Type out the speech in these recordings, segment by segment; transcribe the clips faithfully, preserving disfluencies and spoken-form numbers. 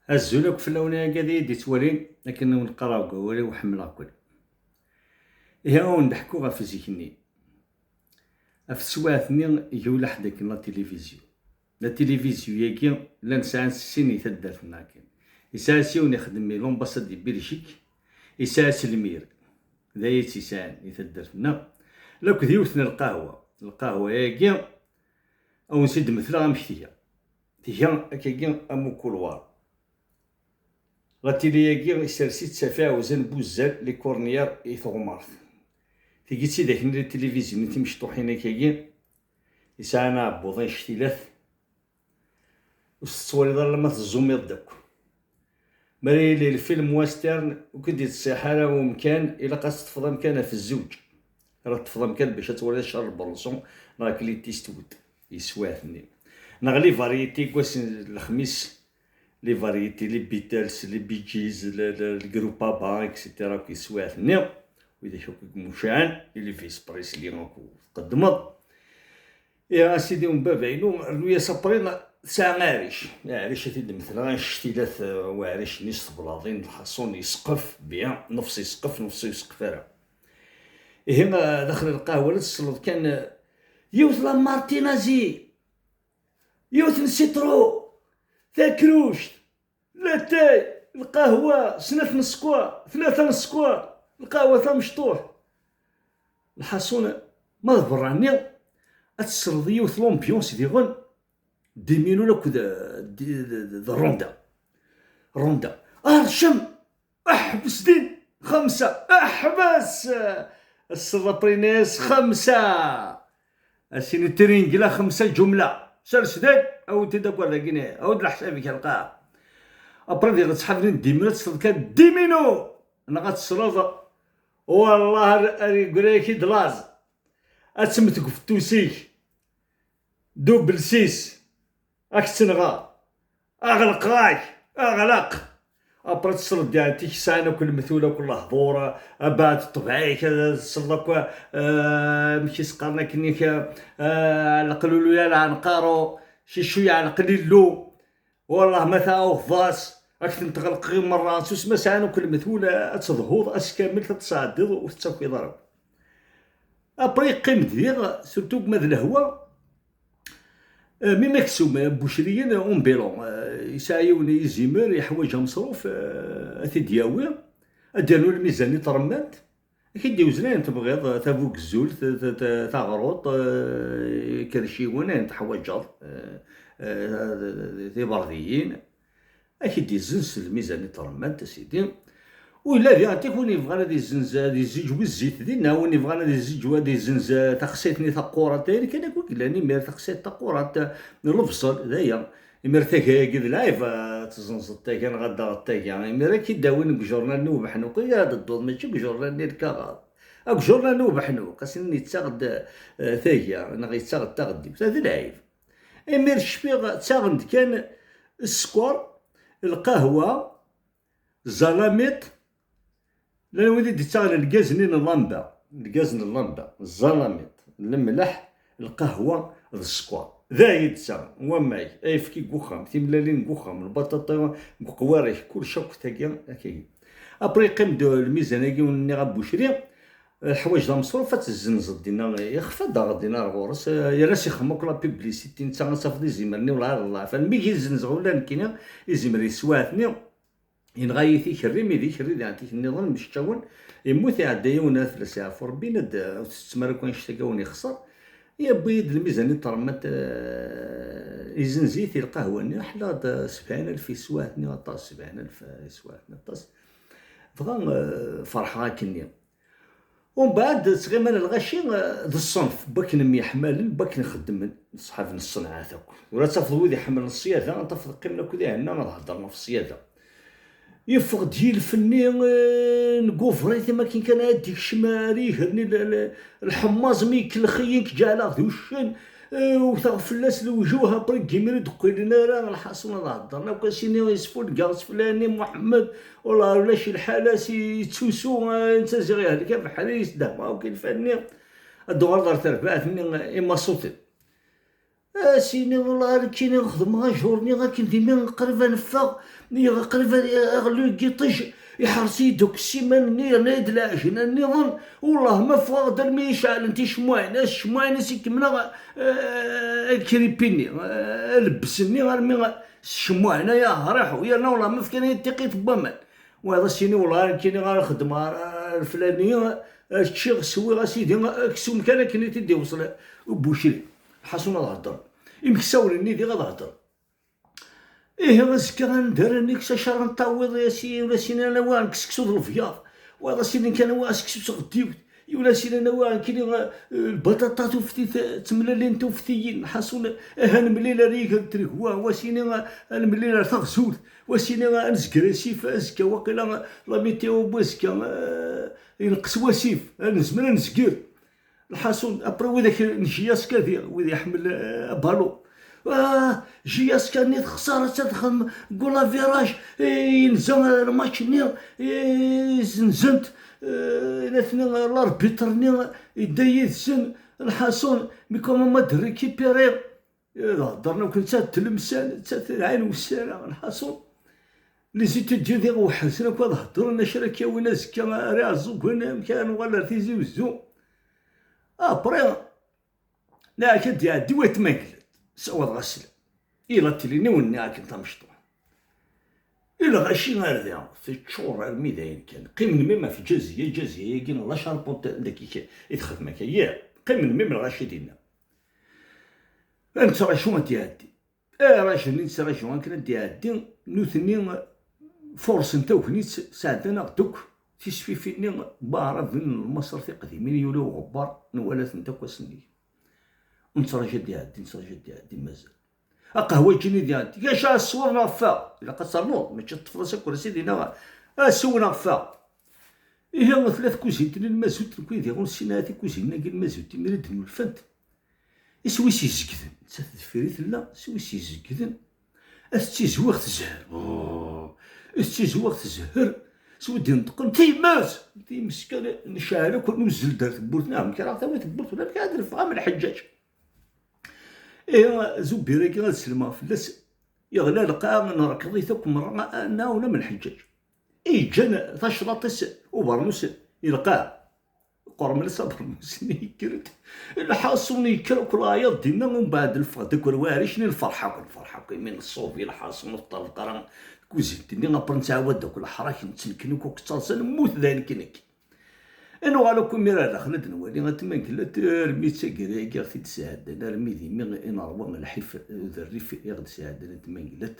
Azul akk fell-awen ay agad i yi-d-ittwalin, akken ur neqqar deg wawal-iw ḥemmleɣ-ken. Ihi ad wen-d-ḥkuɣ ɣef zik-nni. Ɣef teswiɛt-nni yewla ḥedd akken la télévision. La télévision-yagi llan sɛan sin i taddart-nneɣ kan. Yesɛa-s yiwen ixeddem i l'ambassade di Belgique, yesɛa-s lmir. D aya i tt-yesɛan i taddart-nneɣ. Lakked yiwet n lqahwa. Lqahwa-yagi, ad wen-tt-id-metleɣ amek tga. Tga akkagi am ukulwaṛ. La télé-yagi isers-itt ɣef iɛewza n Buzzal, les Cornières i teɣmert. Tigi d tidak-nni la télévision n timecṭuḥin akkagi, yesɛan aɛebbuḍ anect-ilat, ur s-tettwaliḍ ara alamma tezzumiḍ-d akk. Mi ara yili lfilm western, ur k-id-yettṣiḥ ara umkan, ilaq ad teṭṭfeḍ amkan ɣef zzuǧ. Ara teṭṭfeḍ amkan bac ad twaliḍ Charles Bronson neɣ Clint Eastwood, yeswiɛt-nni. Neɣ les variétés n wass n lexmis, les variétés, les Beatles, les Bee Gees, le, le, le groupe ABBA, et cetera, akk yeswiɛt-nni. Widak akk i imucaɛen, Elvis Presley akk tqeddmeḍ. Ihi a sidi n baba-inu, rnu-yas aprin, tesɛa aɛric. Aɛric ad t-id-metleɣ, anect-ilat, eh, uɛric-nni s teblaḍin, lḥaṣun, yesqef, bien, nefs yesqef, nefs ur yesqef ara. Ihi, eh, daxel lqahwa la tselled kan, eh, yiwet la martinazi, yiwet n sitru, takruct, latay, lqahwa, snat n sskeṛ, tlata n sskeṛ, lqahwa tamecṭuḥt. Lḥaṣun, ma d berra-nni, ad tesleḍ yiwet l'ambiance diɣen, dix minutes akked, d, d, d, d ronda. Ronda. Arcem! Ḥbes din! Xemsa! Ḥbes! Ass-a la prinis, xemsa! Asini tringla, xemsa ǧumla. Sers din, awi-tt-id akk ar dagini, awi-d leḥsab-ik ar lqaɛa. Après diɣ ttḥadrin dix minutes, ad tesleḍ kan dix minutes! Neɣ ad tesleḍ, wallah ar, ar yegra-yak-id laẓ. Ad temmet deg ufettus-ik. Double six. Ad k-ttneɣeɣ. Aɣleq-ak, aɣleq. Après tesleḍ diɣen tiksaɛin akk lmetul akk lehdur, abɛed ṭṭbeɛ-ik, ad tesleḍ akk, eh, amek i s-qqaren akken-ik, eh, leqlulu ya lɛenqaru, cicu yeɛleq lillu. Wallah ma tɛawdeḍ-as, ad k-ten-tɣelqeɣ i merra, susma sɛan akk lmetul, ad tedhuḍ ass kamel, ad tesɛeddiḍ ur tettakiḍ ara. Après yeqqim-d diɣ, surtout ma d lehwa, eh, mi maksum, eh, Bucriyen, eh, en bilan, eh, yesɛa yiwen izimer, yeḥwaǧ ameṣruf, eh, ad t-id-yawi, ad d-yernu lmizan i tremmant, ad k-id-iwzen ayen tebɣiḍ, eh, tabugezzult, ta-, ta-, ta-, taɣruṭ, eh, ikerciwen, ayen teḥwaǧeḍ, eh, eh, tiberdiyin. Ad k-id-izzenz s lmizan i tremmant, a sidi. U yella diɣen tik win yebɣan ad izzenz, ad izzenz wizzit dinna, win yebɣan ad izzenz, ad izzenz, eh, taxsayt-nni taqurant, ayen kan akk i yellan imir, taxsayt taqurant, eh, n lebṣel, d aya. Imir taga-agi d lɛib, eh, ad tezzenzeḍ taga neɣ ad d-taɣeḍ taga. Imir ad k-id-awin deg ujurnal-nni ubeḥnuq, i ara d-tedduḍ, mačči deg ujurnal-nni lkaɣeḍ. Deg ujurnal-nni ubeḥnuq, a s-inin yettaɣ-d, eh, taga, neɣ yettaɣ-d taɣeddiwt. D lɛib. Imir cfiɣ ttaɣen-d kan sskeṛ, lqahwa, ẓẓalamiṭ, llan wid i d-ittaɣen lgaz-nni n llamba, lgaz n llamba, ẓẓalamiṭ, lemleḥ, lqahwa d sskeṛ. D aya i d-ttaɣen, wammag, ayefki deg uxxam, timellalin deg uxxam, lbaṭaṭa deg uqwaṛ-ik, kullec akk tagi, akkagi. Après yeqqim-d lmizan-agi ur nniɣ a Bucri, Ḥwaǧ d ameṣruf ad tezzenzeḍ dinna, ixef ad d-taɣeḍ dinna ar ɣur-s, eh, yerna s ixdem akk la publicité, netta ad tafeḍ izimer-nni wellah ar ḍḍeɛf. Almi i yezzenzeɣ ula nekkini, izimer yeswiɛt-nni, yenɣa-yi tikerri, mi d ikerri diɣen tik nniḍen mceččawen, yemmut iɛedda yiwen ad fell-as iɛfu Rebbi, ad d-, ur tettettem ara akk annect-agi a wen-ixṣer, yewwi-yi-d lmizan i ṭṭermat, eh, izenz-it i lqahwa-nni, ḥelleɣ-d, eh, sebɛin alef yeswiɛt-nni aṭas, sebɛin alef yeswiɛt-nni aṭas. Dɣa, eh, ferḥeɣ akkenni. Umbeɛd, ttɣiman lɣaci, eh, d ṣṣenf, n wakken myeḥmalen, n wakken xeddmen, ṣṣḥab n ṣṣenɛat akk. Ur ad tafeḍ wid iḥemmlen ṣṣyada, ad tafeḍ qqimen akk d ihenna ad heddren ɣef ṣṣyada. Yeffeɣ-d yilef-nni, eh, n guvrit, am akken kan ad d-ikcem ar iger-nni, l-, l-, lḥemmaẓ mi ikellex-iyi, nekk ǧeɛleɣ d uccen, Eh, wteɣ fell-as lewjuh, après deg yimir ur d-qqilen ara, lḥaṣun ad heddren akk, a s-iniɣ yesfulga s flan-nni Muḥemmed, wallah ulac lḥal, a s-, yettusu, eh, netta ziɣ yehlek abeḥri, yesdehmeɣ akk ilfan-nni, ad d-tuɣaleḍ ɣer terbaɛt-nni, eh, imaṣuten. A s-iniɣ, "Wellah, ar nekkini xedmeɣ ajur-nni akken d imi qrib ad neffeɣ, neɣ qrib ad aɣelluy n yiṭij iḥers-iyi-d akk ssiman-nni, yerna-yi-d lɛejna nniḍen. Wellah, ma ffɣeɣ-d armi i ceɛlent ticemmuɛin, a s ticemmuɛin a s-ikemmleɣ, eh, akripi-nni, eh, alebbes-nni, armi s ticemmuɛin ay ahriḥu, yerna wellah ma fkan-iyi-d tiqit n waman." Wayeḍ a s-yini, "Wellah, ar nekkini ara xedmeɣ, ar, ar flani, ččiɣ, swiɣ, a sidi, aksum kan akken i t-id-iwṣel ubucri." Lḥasun ad heddren. Imeksawen-nni diɣ ad heddren. Ihi azekka anda ara neks acar n tawiḍ, a s-yini, ula s-yini anawi nekk seksu d lebyaḍ. Wayeḍ a s-yini kan awi seksu s tɣeddiwt. Yula s-yini anawi nekkini, eh, lbaṭaṭa tuftit, eh, ttemlalin tuftiyin. Lḥasun, eh, ad nemlil ar yiger n tregwa, wa s-yini, eh, ad nemlil ar taɣzult, wa s-yini, eh, ad nezger asif, azekka waqila, eh, la météo n wazekka, eh, ineqqes wasif, ad nezmer ad nezger. Lḥasun, après widak n J S K diɣ, wid iḥemmel, eh, abalu. Ah, J S K-nni texṣar ad tadxel deg ulaviraj, eh, yenza lmatch-nni, eh, zenzent, eh, nitni, l'arbitre-nni yedda yid-sen, lḥasun, mi comment ma d-récupérer, eh, d heddren akk netta d tlemsan, netta d lɛin wessara, lḥasun. Les étudiants diɣ weḥd-sen akk ad heddren, acu ara k-yawin azekka, ara iɛeẓẓugen, amek ara nuɣal ar Tizi Wezzu. Après, Neɣ ad d-iɛeddi wa tmagelt, s awaḍ ɣas la. Ila tilini wenni akken tamecṭuḥt. I lɣaci ar da, teččur armi d ayen kan. Qqimen même ɣef Ǧaziya, Ǧaziya-agi, la charpente dagi i texdem akka. Yah, qqimen même lɣaci dinna. Ad nettɣacu ad d-iɛeddi. Arrac-nni nettɣacu akken ad d-iɛeddi, nutni fursen tagnit, sɛeddan-aɣ-d akk tisfifin-nni n waɛraben n Lmaṣer tiqdimin, yuli uɣebbar, nwala-tent akk ass-nni. Nettraǧu ad d-iɛeddi, nettraǧu ad d-iɛeddi, mazal. Aqehwaǧi-nni d-iɛeddi, yaca asew neɣ ffeɣ, ilaq ad ternuḍ, mačči teṭṭfeḍ-as akersi dinna, asew neɣ ffeɣ. Ihi tella tkuzint-nni n Mazut, nekk yid-i ur nessin ara tikuzinin-agi n Mazut, imir i d-nulfant. Iswi-s izegden, nettat deffir i tella, iswi-s izegden, ad tettizwiɣ tezher. Oh, ad tettizwiɣ tezher, s wid ineṭqen, "Times!" Times kan necɛel akk, nuzzel-d ar tewwurt, neɣ amek ara ɣ-tawi tewwurt, ula amek ara d-neffeɣ am lḥeǧǧaǧ. Ihi, Zubir-agi ad sellmeɣ fell-as, yeɣla lqaɛa, nerkeḍ-it akk merra, nɛawen am lḥeǧǧaǧ. I yeǧǧan taclaṭ-is ubernus i lqaɛa. Qermel-as abernus-nni, yekker-d. Lḥaṣun yekker akk leɛyaḍ dinna, umbeɛd neffeɣ-d akk ar warrac-nni, nferḥ akk, nferḥ akk, imi nṣubi lḥaṣun ur teṭṭerḍeq ara tkuzint-nni, après nettɛawad akk leḥrak, nettenken akk, akk ttaḍsa, nemmut d ayen kan akka. Ad nuɣal akk imir ar daxel ad nwali at Mangellat, armi d taggara-agi i ɣ-t-id-sɛeddan, armi d imi i nerwa lḥif d rrif i ɣ-d-sɛeddan at Mangellat.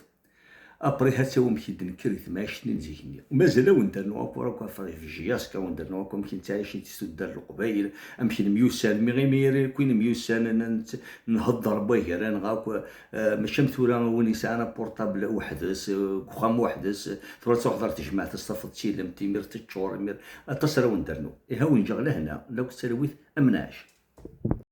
Après, ha-tt-a wamek i d-nekker i temɛict-nni n zik-nni. Mazal ad wen-d-rnuɣ akk, akk ɣef J S K, ad wen-d-rnuɣ akk amek i nettɛicit s tuddar n Leqbayel, amek nemyussan, mi imi ara akk i nemyussan, n-, n-, nhedder wagar-aneɣ akk, eh, mačči am tura win yesɛan aportable weḥd-s, eh, deg uxxam weḥd-s, tura ad truḥeḍ ar tejmaɛt, ad s-tafeḍ d tilemt, imir teččur, imir aṭas ara wen-d-rnuɣ. Ihi ad wen-ǧǧeɣ lehna, la akk d talwit, am nɛac.